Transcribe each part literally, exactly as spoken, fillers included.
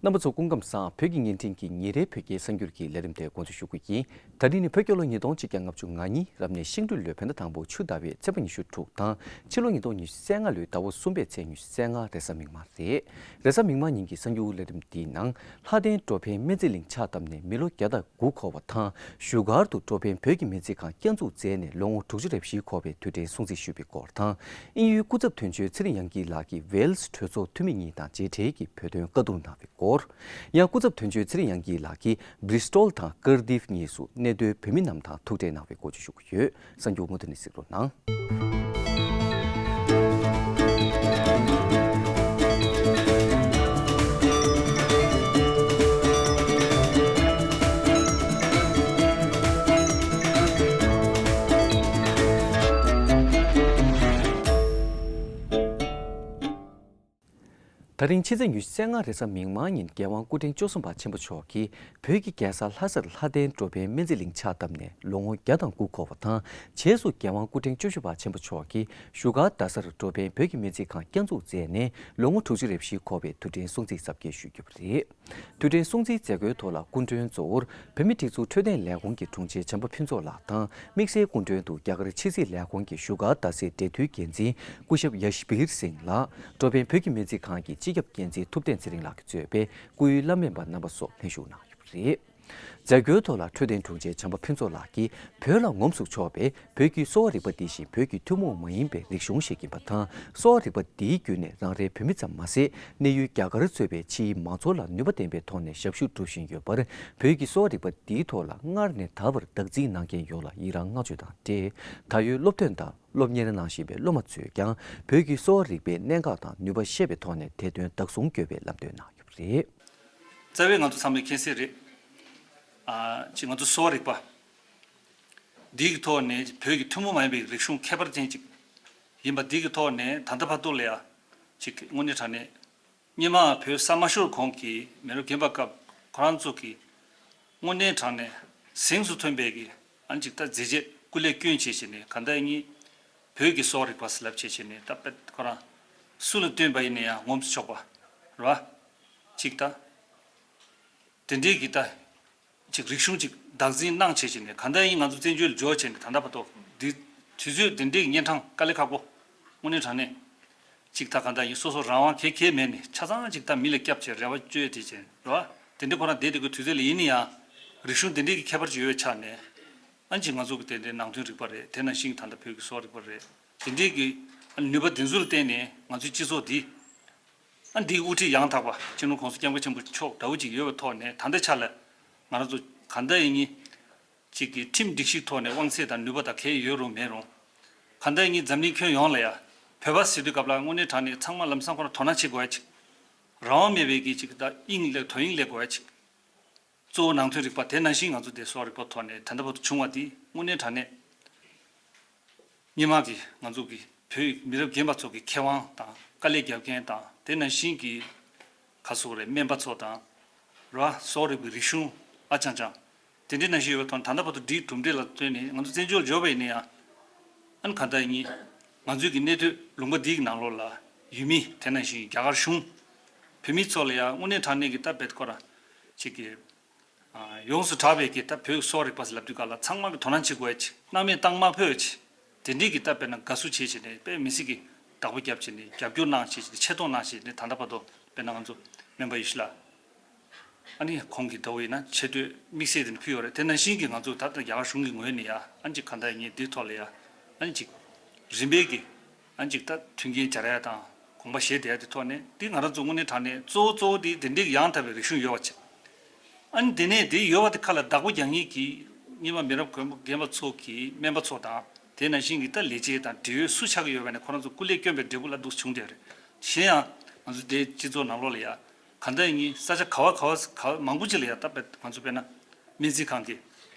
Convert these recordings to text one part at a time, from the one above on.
རྣམ་པ་ཚོ་སྐུ་ཁམས་བཟང་། བོད་ཀྱི་བརྙན་འཕྲིན་གྱི་ཉིན་རེའི་བོད་སྐད་གསར་འགྱུར་གྱི་ལས་རིམ་དེ་འགོ་འཛུགས་ཞུ་གི་ཡིན། ད་རིང་ནི་བོད་རྒྱལ་ལོ་ཉིས་སྟོང་ཆིག་བརྒྱ་ལྔ་བཅུ་ང་གཉིས་རབ་གནས་ཤིང་སྦྲུལ་ལོའི་བོད་ཟླ་དང་པོ་ཆུ་ཟླ་བའི་ཚེས་པ་ཉི་ཤུ་དྲུག་དང་ཕྱི་ལོ་ཉིས་སྟོང་ཉི་ཤུ་རྩ་ལྔ་ལོའི་ཟླ་བ་གསུམ་པའི་ཚེས་ཉི་ཤུ་རྩ་ལྔ་རེས་གཟའ་མིག་དམར་རེད། རེས་གཟའ་མིག་དམར་ཉིན་གྱི་གསར་འགྱུར་ལས་རིམ་འདིའི་ནང་ལྷ་ལྡན་འགྲོ་ཕན་སྨན་རྩིས་གླིང་ཕྱག་བཏབ་ནས་མི་ལོ་བརྒྱ་དང་དགུ་འཁོར་བ་དང་བཞུགས་སྒར་དུ་འགྲོ་ཕན་བོད་ཀྱི་སྨན་རྩིས་ཁང་བསྐྱར་འཛུགས་མཛད་ནས་ལོ་ངོ་དྲུག་ཅུ་རེ་བཞི་འཁོར་བའི་དུས་དྲན་སྲུང་བརྩི་ཞུས་པའི་སྐོར་དང་། དབྱིན་ཡུལ་སྐུ་ཚབ་དོན་གཅོད་ཚེ་རིང་དབྱངས་སྐྱིད་ལགས་ཀྱིས་ཝེལ་སི་གྲོས་ཚོགས་འཐུས་མི་གཉིས་དང་མཇལ་འཕྲད་ཀྱིས་བོད་དོན་བཀའ་བསྡུར་གནང་བའི་སྐོར། ཡང་སྐུ་ཚབ་དོན་གཅོད་ཚེ་རིང་དབྱངས་སྐྱིད་ལགས་ཀྱིས་བྷི་རི་སི་ཊོལ་དང་ཀར་དིབ་གཉིས་སུ་གནས་སྡོད་བོད་མི་རྣམས་དང་ཐུག་འཕྲད་གནང་བའི་སྐོར་བཅས་ཞུ་གི་ཡོད། གསར་འགྱུར་མུ་མཐུད་ནས་གཟིགས་རོགས་གནང་། ད་རིང་ཕྱི་ཚེས་ཉི་ཤུ་རྩ་ལྔ་རེས་གཟའ་མིག་དམར་ཉིན་རྒྱལ་དབང་སྐུ་ཕྲེང་བཅུ་གསུམ་པ་ཆེན་པོ་མཆོག་གིས་བོད་ཀྱི་རྒྱལ་ས་ལྷ་སར་ལྷ་ལྡན་འགྲོ་ཕན་སྨན་རྩིས་གླིང་ཕྱག་བཏབ་ནས་ལོ་ངོ་བརྒྱ་དང་དགུ་འཁོར་བ་དང་། རྗེས་སུ་རྒྱལ་དབང་སྐུ་ཕྲེང་བཅུ་བཞི་པ་ཆེན་པོ་མཆོག་གིས་བཞུགས་སྒར་རྡ་སར་འགྲོ་ཕན་བོད་ཀྱི་སྨན་རྩིས་ཁང་བསྐྱར་འཛུགས་མཛད་ནས་ལོ་ངོ་དྲུག་ཅུ་རེ་བཞི་འཁོར་བའི་དུས་དྲན་སྲུང་བརྩི་གཟབ་རྒྱས་ཞུས་ཡོད་པ་རེད། དུས་དྲན་སྲུང་བརྩིའི་མཛད་སྒོའི་ཐོག་ལ་སྐུ་མགྲོན་གཙོ་བོར་བོད་མིའི་སྒྲིག་འཛུགས་འཕྲོད་བསྟེན་ལས་ཁུངས་ཀྱི་དྲུང་ཆེ་བྱམས་པ་ཕུན་ཚོགས་ལགས་དང་། དམིགས་བསལ་སྐུ་མགྲོན་དུ་རྒྱ་གར་ཕྱི་སྲིད་ལས་ཁུངས་ཀྱི་བཞུགས་སྒར་རྡ་སའི་འབྲེལ་མཐུད་འགན་འཛིན་སྐུ་ཞབས་ཡ་ཤི་བིར་སིང་ལགས། འགྲོ་ཕན་བོད་ཀྱི་སྨན་རྩིས་ཁང་གི་སྤྱི་ཁྱབ་འགན་འཛིན་ཐུབ་བསྟན་ཚེ་རིང་ལགས་ཀྱིས་གཙོས་པའི་སྐུའི་བླ་སྨན་པ་རྣམ་པ་སོགས་ལྷན་ཞུགས་གནང་ཡོད་པ་རེད། མཛད་སྒོའི་ཐོག་ལ་འཕྲོད་བསྟེན་དྲུང་ཆེ་བྱམས་པ་ཕུན་ཚོགས་ལགས་ཀྱིས་བོད་ལ་ངོམས་སུ་ཆོག་པའི་བོད་ཀྱི་གསོ་བ་རིག་པ་འདི་བཞིན་བོད་ཀྱི་ཐུན་མོང་མ་ཡིན་པའི་རིག་གཞུང་ཞིག་ཡིན་པ་དང་། གསོ་བ་རིག་པ་འདིའི་བརྒྱུད་ནས་རང་རེའི་བོད་མི་ཙམ་མ་ཟད། གནས་ཡུལ་རྒྱ་གར་གཙོས་པའི་ཕྱིའི་མང་ཚོགས་ལ་ནུས་པ་ལྡན་པའི་ཐོག་ནས་ཞབས་ཞུ་སྒྲུབ་བཞིན་ཡོད་པར། བོད་ཀྱི་གསོ་བ་རིག་པ་འདིའི་ཐོག་ལ་སྔར་ནས་ད་བར་བདག་འཛིན་གནང་མཁན་ཡོངས་ལ་ཡི་རང་བསྔགས་བརྗོད་དང་འབྲེལ། ད་ཡོད་སློབ་ཐོན་དང་སློབ་གཉེར་གནང་བཞིན་པའི་སློབ་མ་ཚོས་ཀྱང་བོད་ཀྱི་གསོ་བ་རིག་པའི་གནད་འགག་དང་ནུས་པ་ཤེས་པའི་ཐོག་ནས་དེ་དོན་བདག་བཟུང་དགོས་པའི་ལམ་སྟོན་གནང་ཡོད་པ་རེད། རྩ་བའི་ང་ཚོ་ཚང་མས་མཁྱེན་གསལ་རེད། ཨ། ཅིག་ང་ཚོ་གསོ་བ་རིག་པ་འདི་གི་ཐོག་ནས་བོད་ཀྱི་ཐུན་མོང་མ་ཡིན་པའི་རིག་གཞུང་ཁྱད་པར་ཅན་ཅིག་ཡིན་པ་འདི་གི་ཐོག་ནས་ད་ལྟ་བར་དུ་ལ་ཡ་ཅིག་དངོས་གནས་དྲང་གནས་སྔོན་མ་བོད་ས་མ་ཤོར་གོང་གི་མི་རབས་རྒན་པ་སྐབས་ཁོ་རང་ཚོ་གི་དངོས་གནས་དྲང་གནས་གཟེངས་སུ་ཐོན་པའི་གི་ཨ་ནི་ཅིག་ད་མཛད་རྗེས་སྐུ་ལས་བསྐྱོན་བྱས་བྱས་ནས་གང་ལྟར་ཡིན། བོད་ཀྱི་གསོ་བ་རིག་པ་ཟེར་ལབ་བྱས་བྱས་ནས་ད་དཔེ་ཁོ་རང་སུ་ལ་བསྟོན་པ་ཡིན་ན་ཡང་ངོམས་སུ་ཆོག་པ་རེད་བ། ཅིག་ད་དེ་འདྲའི་གི་ད་ཅིག་རིག་གཞུང་ཅིག་བདག་འཛིན་གནང་བྱས་བྱས་ནས་གང་ལྟར་ཡིན་ང་ཚོ་བཙན་བྱོལ་འབྱོར་བྱས་ནས་ད་ལྟ་བར་དུ་འདི་དུས་ཚོད་འདི་འདྲའི་གི་གཉན་འཕྲང་དཀའ་ལས་ཁག་པོ་དངོས་གནས་དྲང་གནས། ཅིག་ད་གང་ལྟར་ཡིན་སོ་སོ་རང་དབང་གེ་གེ་མེད་ནས་ཆ་ཚང་ཅིག་ད་མི་ལ་སྐྱབས་བྱས་རེ་བ་བཅོལ་དེ་བྱས་རེད་བ། དེ་འདྲའི་ཁོ་རང་བསྡད་དེ་དགོས་དུས་ཚོད་ལ་ཡིན་ན་ཡང་རིག་གཞུང་དེ་འདྲའི་གི་ཁྱད་པར་ཅིག་ཡོད་པའི་ཆ་ནས་ཨ་ནི་ཅིག་ང་ཚོ་གི་དེ་འདྲའི་ནང་དོན་རིག་པ་རེད། དེ་ནང་བཞིན་ད་ལྟ་བོད་ཀྱི་གསོ་བ་རིག་པ་རེད། དེ་འདྲའི་གི་ཨ་ནི་ནུས་པ་དེ་ཚོ་ལ་བརྟེན་ནས་ང་ཚོའི་སྤྱི་ཚོགས་འདི་ཨ་ནི་འདིའི་དབུ་ཁྲིད་ཡང་དག་པ་སྤྱི་ནོར་༸གོང་ས་༸སྐྱབས་མགོན་ཆེན་པོ་མཆོག་འདྲ་བོ་ཅིག་ཡོད་པའི་ཐོག་ནས་ད་ལྟའི་ཆ་ལ་ང་རང་ཚོ་གང་ལྟར་ཡིན་ངེས། གཅིག་གིས་ཁྲིམས་སྒྲིག་གཞིའི་ཐོག་ནས་དབང་ཚད་དང་ནུས་པ་དང་གང་ཡོད་རུང་མེད་རུང་། གང་ལྟར་ངས་འཛམ་གླིང་ཁྱོན་ཡོངས་ལ་ཡ་བོད་པ་ཟེར་དུས་སྐབས་ལ་དངོས་གནས་དྲང་གནས་ཚང་མ་ལམ་སང་ཁོ་རང་དོ་སྣང་བྱེད་དགོས་ཡ་ཅིག་རང་དབང་མེད་པའི་གི་ཅིག་ད་དབྱིངས་ལས་དོ་དབྱིངས་ལས་དགོས་ཡ་ཅིག་གཙོ་བོ་ནང་དོན་རིག་པ་དེ་ནང་བཞིན་ང་ཚོ་དེ་གསོ་བ་རིག་པ་ཐོག་ནས་ད་ལྟ་བར་དུ་བྱུང་བ་དེ་དངོས་གནས་དྲང་གནས། སྔོན་མ་གི་ང་ཚོ་གི་བོད་མི་རབས་རྒན་པ་ཚོ་གི་མཁས་དབང་དང་དཀའ་ལས་རྒྱབ་མཁན་དང་དེ་ནང་བཞིན་གི་ག་སོགས་རེད་སྨན་པ་ཚོ་དང་ར་གསོ་རིག་པའི་རིག་གཞུང་ཨ་ཅང་ཅང་དེ་འདྲའི་ནང་བཞིན་ཡོད་པའི་ཐོག་ད་ལྟ་བར་དུ་འདིའི་གྲུབ་འབྲས་ལ་བརྟེན་ནས་ང་ཚོ་བཙན་བྱོལ་འབྱོར་བ་ཡིན་ན་ཡང་ཨ་ནི་ག་ད་ཡིན་ང་ཚོའི་གི་གནས་སྡོད་ལུང་པ་འདིའི་གི་ནང་ལོགས་ལ་ཡུལ་མི་དེ་ནང་བཞིན་རྒྱ་གར་གཞུང་བོད་མི་ཚོ་ལ་ཡང་དངོས་གནས་དྲང་གནས་ཀྱི་ད་བེད་ཁོ་ར་ཅིག་གི་ཡོངས་སུ་གྲགས་པའི་གི་ད་བོད་གསོ་བ་རིག་པ་ཟེར་ལབ་དུས་སྐབས་ལ་ཚང་མ་གི་དོ་སྣང་བྱེད་དགོས་ཡ་ཅིག་སྣང་མེད་བཏང་མ་ཕོད་ཡ་ཅིག་དེ་འདྲའི་གི་ད་དཔེར་ན་དགའ་བསུ་བྱེད་བྱེད་ནས་དཔེ་མི་སྲིད་གི་བདག་པོ་རྒྱབ་བྱེད་ནས་རྒྱབ་སྐྱོར་གནང་བྱེད་བྱེད་ནས་ཆེ་མཐོང་གནང་བྱེད་ནས་ད་ལྟ་བར་དུ་དཔེར་ན་ང་ཚོ་སྨན་པ་ཡེ་ཤེས་ལགས་ཨ་ནི་ཁོང་གི་ད་བོ་ཡིན་ན་ཆེ་བསྟོད་དམིགས་བསལ་དེ་ནས་ཕུལ་ཡོད་རེད། དེ་ནང་བཞིན་གི་ང་ཚོ་ད་ལྟ་རྒྱ་གར་གཞུང་གི་ངོས་ནས་ཡ་ཨ་ནི་ཅིག་ག་ད་ངས་འདིའི་ཐོག་ལ་ཡ་ཨ་ནི་ཅིག་རིམ་པས་གི་ཨ་ཅིག་ད་མཐུན་རྐྱེན་སྦྱར་ཡ་དང་དགོངས་པ་བཞེས་བསྡད་ཡ་དེ་ཐོག་ནས་འདི་ང་རང་ཚོ་དངོས་གནས་དྲང་གནས་གཙོ་བོ་གཙོ་བོ་དེ་དེ་འདྲའི་ཡང་དག་པའི་རིག་གཞུང་ཡོད་པ་ཅིག་ཨ་ནི་དེ་ནས་དེ་ཡོད་པ་དེ་ཁ་ལ་བདག་པོ་རྒྱག་མཁན་གྱི་སྔོན་མ་མི་རབས་རྒན་པ་ཚོ་གི་སྨན་པ་ཚོ་དང་དེ་ནང་བཞིན་གྱི་ད་ལས་བྱེད་དང་འབྲེལ་ཡོད་སུ་ཆགས་ཀྱི་ཡོད་པ་ནས་ཁོ་རང་ཚོ་སྐུ་ལས་བསྐྱོན་པའི་འབྲས་བུ་ལ་འདུག་བྱུང་བསྡད་རེད། གཞན་ཡང་ང་ཚོ་དེའི་སྤྱི་ཚོགས་ནང་ལོགས་ལ་ཡ་ག་འདྲ་ཡིན་ས་ཆ་ག་བ་ག་བ་ག་བ་མང་པོ་ཅིག་ལ་ཡ་ད་ང་ཚོ་དཔེར་ན། སྨན་རྩིས་ཁང་གི་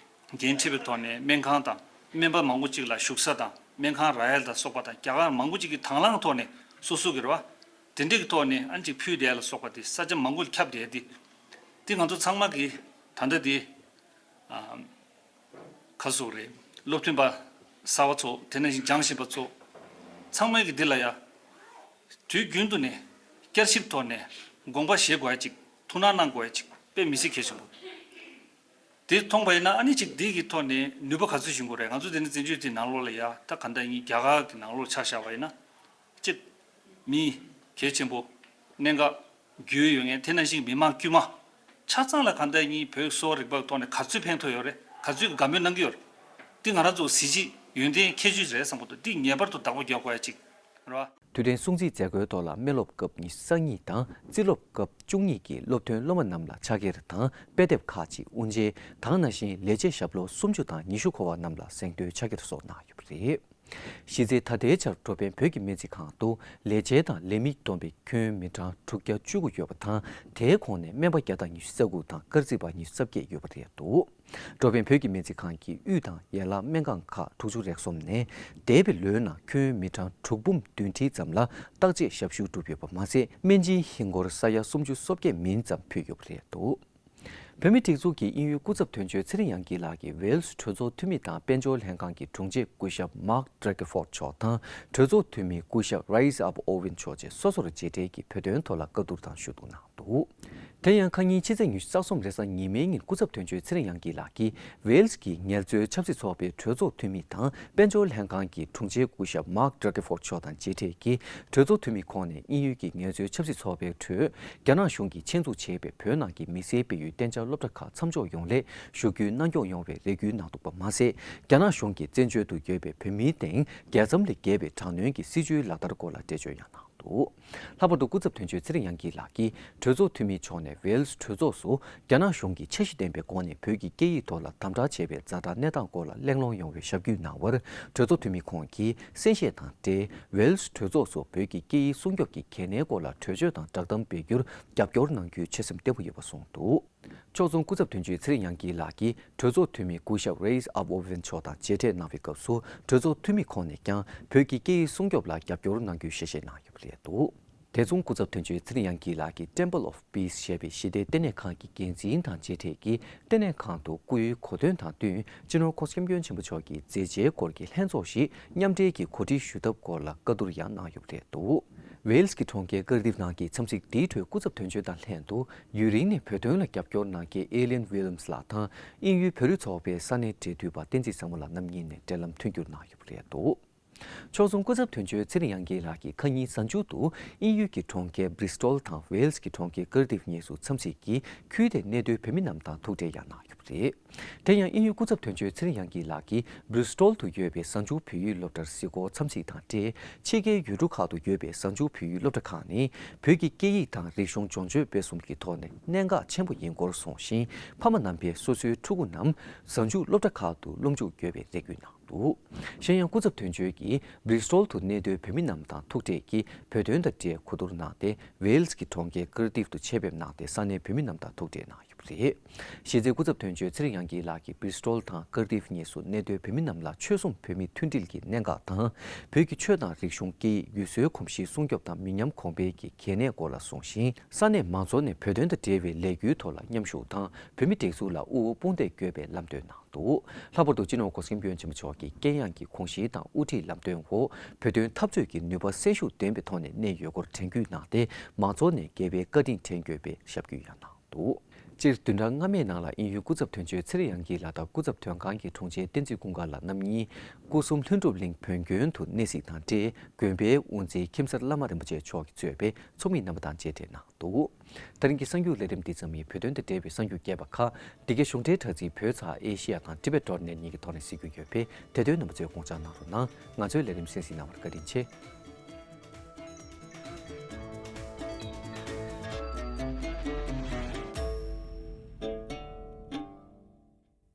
འགན་འཁྲི་བའི་ཐོག་ནས་སྨན་ཁང་དང་སྨན་པ་མང་པོ་ཅིག་ལ་བཞུགས་ས་དང་སྨན་ཁང་རག་ཡ་དང་སོགས་པ་དང་རྒྱ་གར་མང་པོ་ཅིག་གིས་དང་བླངས་ཐོག་ནས་སོ་སོ་གི་རེད་བ། དེ་འདྲས་ཀྱི་ཐོག་ནས་ཨ་ཅིག་ཕུལ་བསྡད་ཡ་ལ་སོགས་པ་དེ་ས་ཆ་མང་པོ་ལ་ཁྱབ་བསྡད་དེ། དེ་ང་ཚོ་ཚང་མ་གིས་ད་ལྟ་དེ་ག་སོགས་རེད། སློབ་ཐོན་པ་གསར་བ་ཚོ་དེ་ནང་བཞིན་སྦྱངས་བཞིན་པ་ཚོ་ཚང་མ་གིས་འདི་ལ་ཡ་དུས་རྒྱུན་དུ་ནས་བསྐྱར་ཞིབ་ཐོག་ནས་དགོངས་པ་བཞེས་དགོས་ཡ་ཅིག་ཐུགས་སྣང་གནང་དགོས་ཡ་ཅིག་དཔེ་མི་སྲིད་གལ་ཆེན་པོ། དེ་མཐོང་པ་ཡིན་ན་ཨ་ནི་ཅིག་འདི་གི་ཐོག་ནས་ནུས་པ་ག་ཚོད་ཞིག་དགོས་རེད། ང་ཚོ་དེ་ནི་བཙན་བྱོལ་དེ་ནང་ལོགས་ལ་ཡ་ད་ག་འདྲ་ཡིན། རྒྱ་གར་གི་ནང་ལོགས་ཆ་བཞག་པ་ཡིན་ན་ཅིག་མི་གལ་ཆེན་པོ་གནད་འགག་རྒྱུས་ཡོད་མཁན། དེ་ནང་བཞིན་མི་མང་དཀྱུས་མ་ཆ་ཚང་ལ་ག་འདྲ་ཡིན། བོད་གསོ་བ་རིག་པ་གི་ཐོག་ནས་ག་ཚོད་ཕན་ཐོགས་ཡོད་རེད། ག་ཚོད་ཀྱི་དགའ་མོས་གནང་གི་ཡོད་རེད། འདི་ང་རང་ཚོ་གཟི་བརྗིད་ཡོན་ཏན་ཁྱད་ཆོས་རེད་བསམ་གྱི་འདུག་འདི་ངེས་པར་དུ་བདག་པོ་རྒྱག་དགོས་ཡ་ཅིག་རེད་བ། དུས་དྲན་སྲུང་བརྩིའི་མཛད་སྒོའི་ཐོག་ལ་སྨན་སློབ་སྐབས་ཉི་ཤུ་རྩ་གཉིས་དང་རྩིས་སློབ་སྐབས་བཅུ་གཉིས་ཀྱི་སློབ་ཐོན་སློབ་མ་རྣམས་ལ་ཕྱག་འཁྱེར་དང་དཔེ་དེབ་ཁག་ཅིག་དབུ་འབྱེད་དང་། ནང་བཞིན་ལས་བྱེད་ཞབས་ལོ་སུམ་ཅུ་དང་ཉི་ཤུ་འཁོར་བ་རྣམས་ལ་གཟེངས་བསྟོད་ཕྱག་འཁྱེར་སོགས་གནང་ཡོད་པ་རེད། གཞི་རྩའི་ད་ལྟའི་ཆར་འགྲོ་ཕན་བོད་ཀྱི་སྨན་རྩིས་ཁང་དུ་ལས་བྱེད་དང་ལས་མི་བསྡོམས་པས་ཁྱོན་མི་གྲངས་དྲུག་བརྒྱ་བཅུ་དགུ་ཡོད་པ་དང་། དེའི་ཁོངས་ནས་སྨན་པ་བརྒྱ་དང་ཉི་ཤུ་རྩ་དགུ་དང་སྐར་རྩིས་པ་ཉི་ཤུ་རྩ་བརྒྱད་ཡོད་པ་རེད་འདུག་འགྲོ་ཕན་བོད་ཀྱི་སྨན་རྩིས་ཁང་གིས་དབུས་དང་ཡན་ལག་སྨན་ཁང་ཁག་དྲུག་ཅུ་རེ་གསུམ་ནས་འདས་པའི་ལོའི་ནང་ཁྱོན་མི་གྲངས་དྲུག་འབུམ་བདུན་ཁྲི་ཙམ་ལ་བརྟག་དཔྱད་ཞབས་ཞུ་བསྒྲུབས་ཡོད་པ་མ་ཟད། སྨན་སྦྱིན་ཧིན་སྒོར་ས་ཡ་སུམ་ཅུ་སོ་བརྒྱད་མིན་ཙམ་ཕུལ་ཡོད་པ་རེད་འདུག་བོད་མིའི་སྒྲིག་འཛུགས་ཀྱི་དབྱིན་ཡུལ་སྐུ་ཚབ་དོན་གཅོད་ཚེ་རིང་དབྱངས་སྐྱིད་ལགས་ཀྱིས་ཝེལ་སི་གྲོས་ཚོགས་འཐུས་མི་དང་དཔལ་འབྱོར་ལྷན་ཁང་གི་དྲུང་ཆེ་སྐུ་ཞབས་Mark Drakeford མཆོག་དང་། གྲོས་ཚོགས་འཐུས་མི་སྐུ་ཞབས་Raisa Ap Ovin མཆོག་བཅས་སོ་སོར་མཇལ་འཕྲད་ཀྱིས་བོད་དོན་ཐོག་ལ་བཀའ་བསྡུར་དང་ཞུ་གཏུག་གནང་འདུག་དེ་ཡང་ཁ་ཉིན་ཕྱི་ཚེས་ཉི་ཤུ་རྩ་གསུམ་རེས་གཟའ་ཉི་མའི་ཉིན་སྐུ་ཚབ་དོན་གཅོད་ཚེ་རིང་དབྱངས་སྐྱིད་ལགས་ཀྱིས་ཝེལ་སི་གི་ངལ་རྩོལ་ཆབ་སྲིད་ཚོགས་པའི་གྲོས་ཚོགས་འཐུས་མི་དང་དཔལ་འབྱོར་ལྷན་ཁང་གི་དྲུང་ཆེ་སྐུ་ཞབས་Mark Drakeford མཆོག་དང་མཇལ་འཕྲད་ཀྱིས། གྲོས་ཚོགས་འཐུས་མི་ཁོང་ནས་དབྱིན་ཡུལ་གྱི་ངལ་རྩོལ་ཆབ་སྲིད་ཚོགས་པའི་ཁྲོད་རྒྱ་ནག་གཞུང་གིས་ཆེད་འཛུགས་བྱས་པའི་བོད་ནང་གི་མི་སེར་སྤེལ་ཡུལ་གཏན་འཇགས་སློབ་གྲྭ་ཁག་མཚམས་འཇོག་ཡོང་སླད་ཞུ་སྐུལ་གནང་སྐྱོང་ཡོང་བའི་རེ་སྐུལ་གནང་འདུག་པ་མ་ཟད། རྒྱ་ནག་གཞུང་གིས་བཙན་བྱོལ་དུ་ཡོད་པའི་བོད་མིའི་སྟེང་བརྒྱ་ཐམ་ལས་བརྒལ་བའི་དྲག་གནོན་གྱི་སྲིད་བྱུས་ལག་བསྟར་སྐོར་ལ་འགྲེལ་བརྗོད་ཡང་གནང་འདུག་ལྷག་པར་དུ་སྐུ་ཚབ་དོན་གཅོད་ཚེ་རིང་དབྱངས་སྐྱིད་ལགས་ཀྱིས་གྲོས་ཚོགས་འཐུས་མི་མཆོག་ནས་ཝེལ་སི་གྲོས་ཚོགས་སུ་རྒྱ་ནག་གཞུང་གིས་འཆར་གཞི་ལྡན་པའི་སྒོ་ནས་བོད་ཀྱི་སྐད་ཡིག་ཐོག་ལ་དམ་དྲག་བྱས་པའི་ཛ་དྲག་གནས་སྟངས་སྐོར་ལ་གླེང་སློང་ཡོང་བའི་ཞབས་སྐྱོར་གནང་བར། གྲོས་ཚོགས་འཐུས་མི་ཁོང་གིས་གསན་བཞེས་དང་འབྲེལ་ཝེལ་སི་གྲོས་ཚོགས་སུ་བོད་ཀྱི་སྐད་ཡིག་སྲུང་སྐྱོབ་ཀྱི་གལ་གནད་སྐོར་ལ་གྲོས་ཆོད་དང་བསྒྲགས་གཏམ་སྤེལ་རྒྱུར་རྒྱབ་སྐྱོར་གནང་རྒྱུའི་ཆོད་སེམས་བརྟན་པོ་ཡོད་པ་གསུངས་འདུག་ཕྱོགས་མཚུངས་སྐུ་ཚབ་དོན་གཅོད་ཚེ་རིང་དབྱངས་སྐྱིད་ལགས་ཀྱིས་གྲོས་ཚོགས་འཐུས་མི་སྐུ་ཞབས་Raisa Ap Ovin མཆོག་དང་མཇལ་འཕྲད་གནང་བའི་སྐབས་སུ། གྲོས་ཚོགས་འཐུས་མི་ཁོང་ནས་ཀྱང་བོད་ཀྱི་སྐད་ཡིག་སྲུང་སྐྱོབ་ལ་རྒྱབ་སྐྱོར་གནང་རྒྱུའི་ཞལ་བཞེས་གནང་ཡོད་པ་རེད་འདུག་དེ་མཚུངས་སྐུ་ཚབ་དོན་གཅོད་ཚེ་རིང་དབྱངས་སྐྱིད་ལགས་ཀྱིས་Temple of Peace ཞེས་པའི་ཞི་བདེའི་ལྟེ་གནས་ཁང་གི་འགན་འཛིན་དང་མཇལ་འཕྲད་ཀྱིས། ལྟེ་གནས་ཁང་དུ་སྐུའི་གོ་སྟོན་དང་བསྟུན། སྤྱི་ནོར་གོང་ས་སྐྱབས་མགོན་ཆེན་པོ་མཆོག་གི་མཛད་རྗེས་སྐོར་གྱི་ལྷན་ཚོགས་ཤིག་མཉམ་འབྲེལ་གྱིས་གོ་སྒྲིག་ཞུ་ཐབས་སྐོར་ལ་བཀའ་བསྡུར་ཡང་གནང་ཡོད་པ་རེད་འདུག་ཝེལ་སི་གི་གྲོང་ཁྱེར་ཀར་དིབ་ནང་གི་འཚམས་གཟིགས་འདིའི་ཁྲོད་སྐུ་ཚབ་དོན་གཅོད་དང་ལྷན་དུ་ཡུན་རིང་ནས་བོད་དོན་ལ་རྒྱབ་སྐྱོར་གནང་མཁན་Alien Williams ལགས་དང་། དབྱིན་ཡུལ་བོད་རིགས་ཚོགས་པའི་ས་གནས་འབྲེལ་མཐུད་པ་བསྟན་འཛིན་བཟང་མོ་ལགས་རྣམ་གཉིས་ནས་འབྲེལ་ལམ་མཐུན་འགྱུར་གནང་ཡོད་པ་རེད་འདུག་ཕྱོགས་མཚུངས་སྐུ་ཚབ་དོན་གཅོད་ཚེ་རིང་དབྱངས་སྐྱིད་ལགས་ཀྱིས་ཁ་ཉིན་གཟའ་མཇུག་ཏུ་དབྱིན་ཡུལ་གྱི་གྲོང་ཁྱེར་Bristol དང་ཝེལ་སི་གྱི་གྲོང་ཁྱེར་ཀར་དིབ་གཉིས་སུ་འཚམས་གཟིགས་ཀྱིས་ཁུལ་དེར་གནས་སྡོད་བོད་མི་རྣམས་དང་ཐུག་འཕྲད་ཡང་གནང་ཡོད་པ་རེད། དེ་ཡང་དབྱིན་ཡུལ་སྐུ་ཚབ་དོན་གཅོད་ཚེ་རིང་དབྱངས་སྐྱིད་ལགས་ཀྱིས་Bristol དུ་ཡོད་པའི་གཟའ་མཇུག་བོད་ཡིག་སློབ་གྲྭར་གཟིགས་སྐོར་འཚམས་གཟིགས་དང་འབྲེལ། ཕྱི་རྒྱལ་ཡུལ་གྲུ་ཁག་ཏུ་ཡོད་པའི་གཟའ་མཇུག་བོད་ཡིག་སློབ་གྲྭ་ཁག་ནས་བོད་ཀྱི་སྐད་ཡིག་དང་རིག་གཞུང་སྦྱོང་སྤྱོད་སྤེལ་གསུམ་གྱི་ཐོག་ནས་གནད་འགག་ཆེན་པོ་ཡིན་སྐོར་གསུངས་ཤིང་། ཕ་མ་རྣམ་པས་སོ་སོའི་ཕྲུ་གུ་རྣམས་གཟའ་མཇུག་སློབ་གྲྭ་ཁག་ཏུ་སློབ་འཇུག་དགོས་པའི་རེ་སྐུལ་གནང་འདུག་གཞན་ཡང་སྐུ་ཚབ་དོན་གཅོད་ཀྱིས་Bristol དུ་གནས་སྡོད་བོད་མི་རྣམས་དང་ཐུག་འཕྲད་ཀྱིས་བོད་དོན་དང་འབྲེལ་གོ་བསྡུར་གནང་སྟེ། ཝེལ་སི་གྱི་གྲོང་ཁྱེར་ཀར་དིབ་ཏུ་ཆེད་ཕེབས་གནང་སྟེ། ས་གནས་བོད་མི་རྣམས་དང་ཐུག་འཕྲད་གནང་ཡོད་པ་རེད། གཞི་རྩའི་སྐུ་ཚབ་དོན་གཅོད་ཚེ་རིང་དབྱངས་སྐྱིད་ལགས་ཀྱིས་Bristol དང་ཀར་དིབ་གཉིས་སུ་གནས་སྡོད་བོད་མི་རྣམས་ལ་ཆོལ་གསུམ་བོད་མི་མཐུན་སྒྲིལ་གྱི་གནད་འགག་དང་། བོད་ཀྱི་ཆོས་དང་རིག་གཞུང་སྐད་ཡིག་ཡུལ་སྲོལ་གོམས་གཤིས་སྲུང་སྐྱོབ་དང་མི་ཉམས་གོང་འཕེལ་གྱི་གལ་གནད་སྐོར་ལ་གསུངས་ཤིང་། ས་གནས་མང་ཚོགས་ནས་བོད་དོན་དང་འབྲེལ་བའི་ལས་འགུལ་ཐོག་ལ་མཉམ་ཞུགས་དང་། བོད་མི་སྒྲིག་འཛུགས་ལ་དབུ་བོ་དཔུང་འདེགས་དགོས་པའི་ལམ་སྟོན་གནང་འདུག་ལྷག་པར་དུ་སྤྱི་ནོར་གོང་ས་སྐྱབས་མགོན་ཆེན་པོ་མཆོག་གི་དཀྱེལ་ཡངས་ཀྱི་དགོངས་གཞི་དང་དབུ་ཁྲིད་ལམ་སྟོན་འོག་བོད་དོན་འཐབ་རྩོད་ཀྱི་ནུས་པ་གསོན་ཤུགས་ལྡན་པའི་ཐོག་ནས་གནས་ཡོད་སྐོར་དྲན་སྐུལ་གནང་སྟེ། མང་ཚོགས་ནས་རྒྱལ་བའི་བཀའ་དྲིན་དྲན་དགོས་པའི་ཞབས་སྐུལ་ཡང་གནང་འདུག་སྤྱིར་བདུན་ཕྲག་སྔ་མའི་ནང་ལ་དབྱིན་ཡུལ་སྐུ་ཚབ་དོན་གཅོད་ཚེ་རིང་དབྱངས་སྐྱིད་ལགས་དང་སྐུ་ཚབ་དོན་ཁང་གི་དྲུང་ཆེ་བསྟན་འཛིན་ཀུན་དགའ་ལགས་རྣམ་གཉིས་སྐུ་གསུམ་ལྷུན་གྲུབ་གླིང་བོན་དགོན་དུ་གནས་གཟིགས་དང་འབྲེལ། དགོན་པའི་དབུ་མཛད་ཁྱིམ་གསར་བླ་མ་རིན་པོ་ཆེ་མཆོག་གིས་གཙོས་པའི་ཚོགས་མི་རྣམ་པ་དང་མཇལ་འཕྲད་གནང་འདུག་ད་རིང་གི་གསར་འགྱུར་ལས་རིམ་འདི་ཙམ་ཡིན། བོད་དོན་དང་འབྲེལ་བའི་གསར་འགྱུར་རྒྱས་པ་ཁག་འདི་གའི་གཞུང་འབྲེལ་དྲ་ཚིགས་བོད་ཚགས་ཨེ་ཤི་ཡ་དང་Tibet dot net གཉིས་ཀྱི་ཐོག་ནས་གཟིགས་རྒྱུ་ཡོད་པས། དེ་དོན་རྣམ་པ་ཚོས་དགོངས་འཇགས་གནང་རོགས་གནང་། ང་ཚོའི་ལས་རིམ་གསན་གཟིགས་གནང་བར་བཀའ་དྲིན་ཆེ།